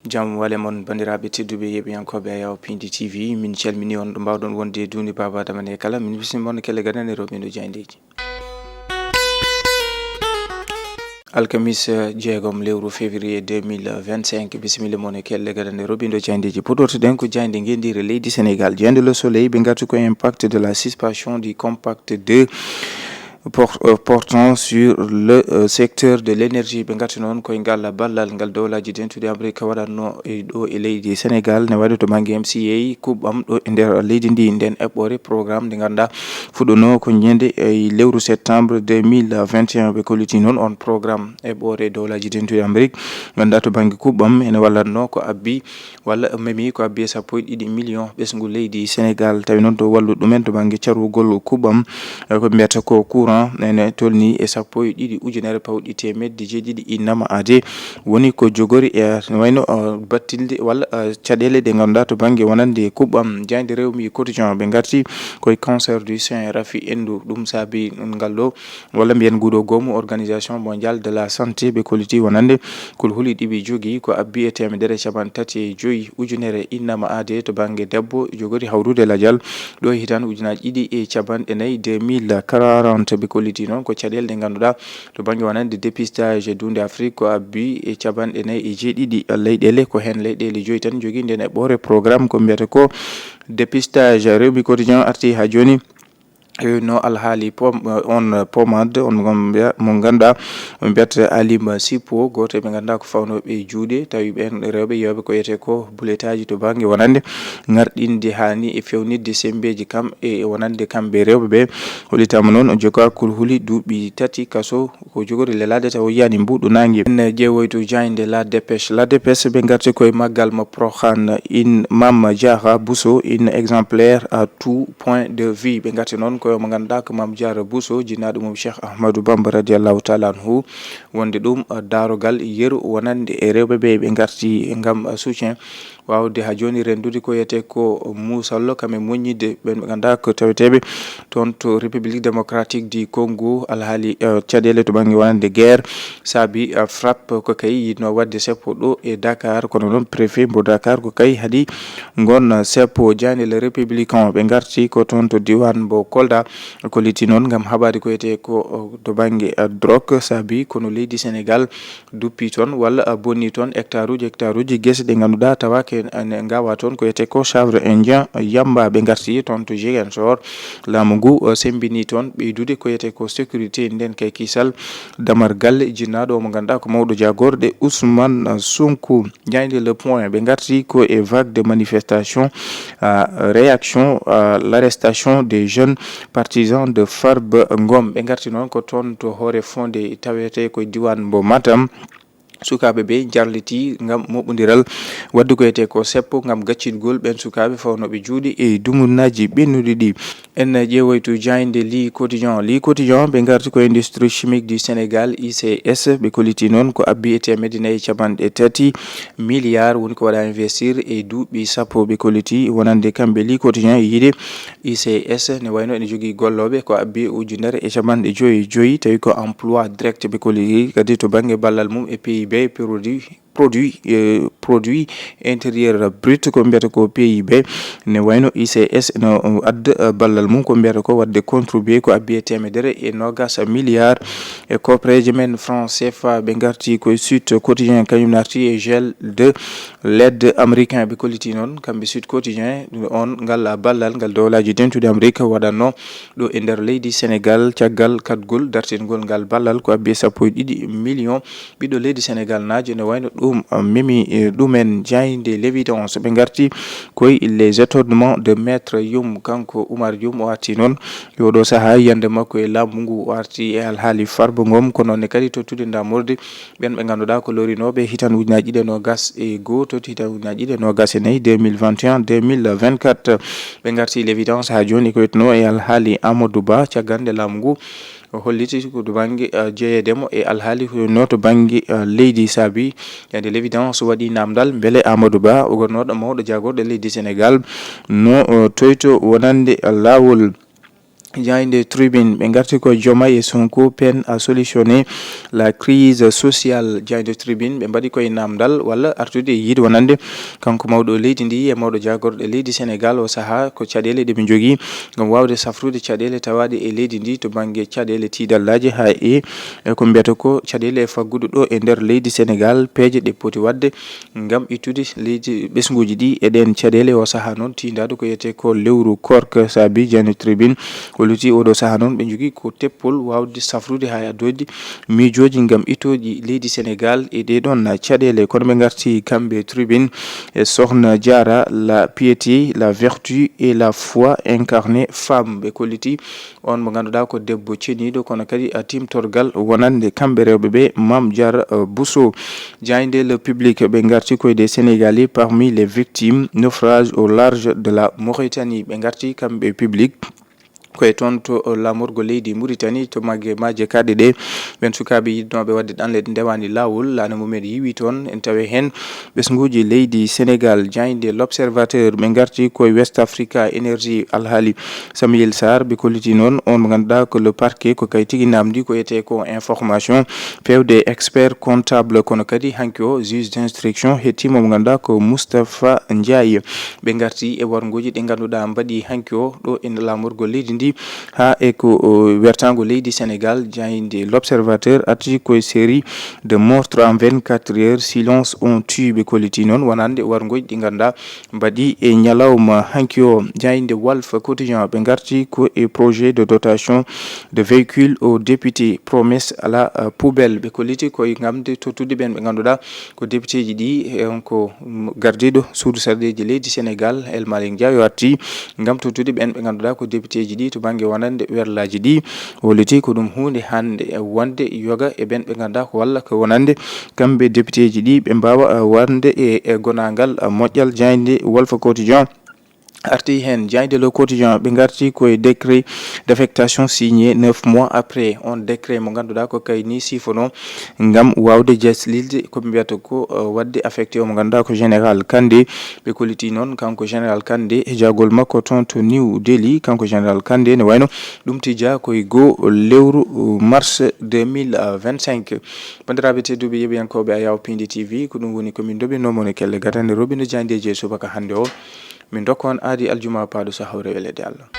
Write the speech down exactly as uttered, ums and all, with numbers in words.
Jam wale mon, banndiraaɓe tedduɓe yeeɓiyankooɓe Ayaw Pindi T V, min calmini on ɗo mbaawɗon wonde e duunde Baaba Adama nde kala. Min bismii mon kelle gadane rewɓe ndo jaayndeeji. Alkamis, eh, jeegom lewru février deux mille vingt-cinq, bisimilla mon e kelle gadane rewɓe ndo jaayndeeji. Puɗɗortoɗen ko jaaynde ngenndiire leydi Sénégal. Jaaynde Le Soleil, ɓe ngarti ko impact de la suspension du compact deux por-, euh, portant sur le, euh, secteur de l'énergie. Ɓe ngarti noon koye ngal ballal ngal dowlaaji dentuɗi Amérique waɗatno e ɗo e leydi Sénégal, ne waɗi to bannge M C A kuɓɓam ɗo e nder leydi ndi. Nden eɓɓore programme nde ngannduɗaa fuɗɗono ko ñande e lewru septembre deux mille vingt et un. Ɓe kolliti noon on programme eɓɓore dowlaaji dentuɗi Amérique ngannduɗaa to bannge kuɓɓam ene wallatno ko abbi walla memi ko abbi e sappo e ɗiɗi million ɓesngu leydi Sénégal. Tawi noon to wallu ɗumen to bannge carwugol kuɓɓam, eh, ko mbiyata ko courant, ene tolni e sappo e ɗiɗi ujunere pawɗi teemedde jeeɗiɗi innama ade. Woni ko jogori e, no wayno, eh, battilde walla, eh, caɗeele ɗe ngannduɗaa to bannge wonande kuɓɓam. Jaaynde Rewmi Quotidien ɓe ngarti koye cancer du sein, rafi enndu. Ɗum saabi ngal ɗo walla mbiyen nguɗo goomu Organisation Mondiale de la Santé, ɓe kolliti wonande kulhuli ɗiɓi jogii ko abbi e teemedere capanɗe tati e joyi ujunere innama ade to bannge debbo jogori hawrude lajal ɗo e hitan ujunaaji ɗiɗi e capanɗe nayi, deux mille quarante. Ɓe kolliti noon ko caɗeele ɗe ngannduɗaa to bannge wonande dépistage e duunde Afrique ko abbi e capanɗe nayi e jeeɗiɗi leyɗeele, ko heen leyɗeele joyi tan jogii nden eɓɓore programme ko mbiyata ko dépistage. Rewmi Quotidien arti haa jooni e no alhaali pom-, on pommade, on mo mbiya-, mo ngannduɗaa, mo mbiyata Alima Sippo, gooto e ɓe ngannduɗaa ko fawnooɓe e juuɗe, tawi ɓeen rewɓe yewɓe ko wiyetee ko buletaaji to bannge wonande ŋarɗinde haani e fewnitde semmbeeji kam e wonande kamɓe rewɓe ɓe. Hollitaama noon o jogaa kulhuli duuɓi tati kaso, ko jogori lelaade taw o yiyaani mbuuɗu naange. En ƴeewoyto jaaynde La Dépêche. La Dépêche ɓe ngarti koye maggal mo Proxaan, in Mame Diarra Bousso, in exemplaire à tout point de vue. Ɓe ngarti noon koye mo ngannduɗaa ko Mame Diarra Bousso, jinnaaɗo mum Cheikh Ahmadou Bamba radiyallahu taala anhu. Wonde ɗum, eh, daarogal yeru wonande e rewɓe ɓe, ɓe ngarti ngam, eh, soutien waawde haa jooni renndude ko wiyetee ko muusallo kam e moññitde ɓeen ɓe ngannduɗaa ko taweteeɓe toon to République Démocratique du Congo. Alhaali, eh, caɗeele to bannge wonande guerre saabi, eh, FRAPP ko kay yiɗno waɗde seppo ɗo e Dakar, kono noon préfet mbo Dakar ko kay haɗi ngon seppo. Jaaynde Le Républicain ɓe ngarti ko toon to diiwaan mbo Kolda, kolliti noon ngam haɓaade ko wiyetee ko, eh, to bannge, eh, drogue saabi kono leydi Sénégal duppi toon walla, ah, bonni toon hectare uji, hectare uji gese ɗe ngannduɗaa tawa ke, ah, ne ngawa toon ko wiyetee ko chanvre indien, ah, yamba. Ɓe ngarti toon to Ziguinchor. Laamu ngu, ah, semmbini toon ɓeydude ko wiyetee ko sécurité nden kay kisal damar galle jinnaaɗo mo ngannduɗaa ko mawɗo jaagorɗe Ousmane, ah, Sonko. Jaaynde Le Point ɓe ngarti ko e vague de manifestation, ah, réaction à l'arrestation des jeunes partisans de Farba Ngom. Ɓe ngarti noon ko toon to hoore fonde tawetee ko e diiwaan mbo Matam. Sukaaɓe ɓe jarlitii ngam moɓondiral waɗde ko wiyetee ko seppo ngam gaccitgol ɓeen sukaaɓe fawnooɓe juuɗe e dumunaaji ɓennuɗi ɗi. En ƴeewoytu jaaynde Le Quotidien. Le Quotidien ɓe ngarti ko Industrie Chimique du Sénégal, I C S, ɓe kolliti noon ko abbi e teemedde nayi e capanɗe tati milliard woni ko waɗa investir e duuɓi sappo. Ɓe kolliti wonande kamɓe Le Quotidien e yiide I C S ne wayno ene jogii gollooɓe ko abbi e ujunere e capanɗe joyi e joyi, tawi ko emploi direct ɓe kolliti kadi to bannge ballal mum e P I B, produit, produit, eh, produit intérieur brut ko mbiyata ko P I B, ne wayno I C S no adda, eh, ballal mum ko mbiyata ko waɗde contribuer ko abbi e teemedere e noogas milliard e koppareeje men franc C F A. Ɓe ngarti koye Sud Quotidien, kañum narti e gel de l'aide américain. Ɓe kolliti noon kamɓe Sud Quotidien on ngal ballal ngal dowlaaji dentuɗi Amérique waɗatno ɗo e nder leydi Sénégal caggal kaɗgol dartingol ngal ballal ko abbi e sappo e ɗiɗi million ɓiɗɗo leydi Sénégal naajo. Ne wayno ɗum, ah, memi, eh, ɗumen jaaynde L'Évidence. Ɓe ngarti koye les étonnements de Maître Youm, kanko Oumar Youm o arti noon e oɗo sahaa yiyannde makko e laamu ngu, o arti e alhaali Farba Ngom, kono ne kadi tottude ndamorde ɓeen ɓe ngannduɗaa ko lorinooɓe hitan ujunaaji ɗiɗi e noogas e goo, totti hitan ujunaaji ɗiɗi e noogas e nayi, deux mille vingt et un, deux mille vingt-quatre. Ɓe ngarti L'Évidence haa jooni ko wiyetnoo e alhaali Amadou Ba, caggal nde laamu ngu o holliti ko to bannge, eh, jeyeede mo e alhaali ko no to bannge, eh, leydi saabi. Jaaynde L'Évidence waɗi naamndal mbele Amadou Ba, o gonnooɗo mawɗo jaagorɗe leydi Sénégal, no, eh, toyto wonande laawol. Jaaynde Tribune, ɓe ngarti ko Diomaye e Sonko, peine à solutionner la crise sociale. Jaaynde Tribune, ɓe mbaɗi koye namdal walla artude e yiide wonande kanko mawɗo leydi ndi e mawɗo jaagorɗe leydi Senegal o sahaa, ko caɗeele ɗe ɓe njogii ngam waawde safrude caɗeele tawaaɗe e leydi ndi to bannge caɗeele tiiɗallaaji haa e, e ko mbiyata ko caɗeele e faggudu ɗo e nder leydi Senegal, peeje ɗe poti waɗde ngam ittude leydi ɓesnguuji ɗi e ɗeen caɗeele. O sahaa noon tiindaade ko wiyetee ko lewru koorka saabi Jaaynde Tribune hollitii oɗo sahaa noon ɓe njogii ko teppol waawde safrude haa e addoyde miijooji ngam ittooji leydi Senegal e ɗee ɗoon caɗeele. Kono ɓe ngarti kamɓe Tribune e Sokhna Diarra, la piété, la vertu et la foi incarnée, femme. Ɓe kollitii on mo ngannduɗaa ko debbo ceniiɗo, kono kadi a timtorgal wonande kamɓe rewɓe ɓe, Mame Diarra, euh, Bousso. Jaaynde Le Public, ɓe ngarti koye des Sénégalais parmi les victimes naufrage au large de la Mauritanie. Ɓe ngarti kamɓe Public koye toon to laamorgo leydi Mauritanie, to magge maaje kaaɗɗe ɗe, ɓeen sukaaɓe yiɗnooɓe waɗde ɗanle ɗe ndewaani laawol, laana mumen yiwi toon. En tawi heen ɓesnguuji leydi Senegal. Jaaynde L'Observateur, ɓe ngarti koye West Africa Energy, alhaali Samuel Sarr. Ɓe kolliti noon on mo ngannduɗaa ko le parquet, ko kay tigi namdi ko wiyetee ko information, feewde expert comptable, kono kadi hanki o juge d'instruction hettiima mo ngannduɗaa ko Moustapha Ndiaye. Ɓe ngarti e warngooji ɗi ngannduɗaa mbaɗi hanki o ɗo e laamorgo leydi ndi haa e ko, o, wertaango leydi Senegal. Jaaynde L'Observateur arti koye série de meurtre en vingt-quatre heures, silence on tue. Ɓe kolliti noon wonande warngooji ɗi ngannduɗaa mbaɗi e ñalawma hanki o. Jaaynde Walf Quotidien, ɓe ngarti ko e projet de dotation de véhicules aux députés, promesse à la, euh, poubelle. Ɓe kolliti koye ngamde tottude ɓeen ɓe ngannduɗaa ko députéji ɗi, e on ko, mm, gardiiɗo suudu sarɗeeji leydi Senegal, El Malick Ndiaye, o arti ngam tottude ɓeen ɓe ngannduɗaa ko députéji ɗi to bannge wonande werlaaji ɗi. O holliti ko ɗum huunde hannde e wonde yoga e ɓeen ɓe ngannduɗaa ko walla ko wonande kamɓe députéji ɗi ɓe mbaawa, eh, wonde e, e gonaangal, eh, moƴƴal. Jaaynde Walf Quotidien arti heen. Jaaynde Le Quotidien, ɓe ngarti koye décret d'affectation signé neuf mois après. On décret mo ngannduɗaa ko kay ni sifono ngam waawde jaslilde ko ɓe mbiyata ko, eh, waɗde affecté o mo ngannduɗaa ko Général Kandé. Ɓe kolliti noon kanko Général Kandé e jaagol makko toon to New Delhi. Kanko Général Kandé ne wayno ɗum tijjaa koye goo lewru, eh, mars deux mille vingt-cinq. Banndiraaɓe tedduɓe yeɓiyankooɓe Ayaw Pindi T V, ko ɗum woni ko min ndoɓinoo mon e kelle gadane roɓino jaayndeeji e subaka hannde o. Min ndokka on aadi aljuma paaɗo so hawre weleede Allah.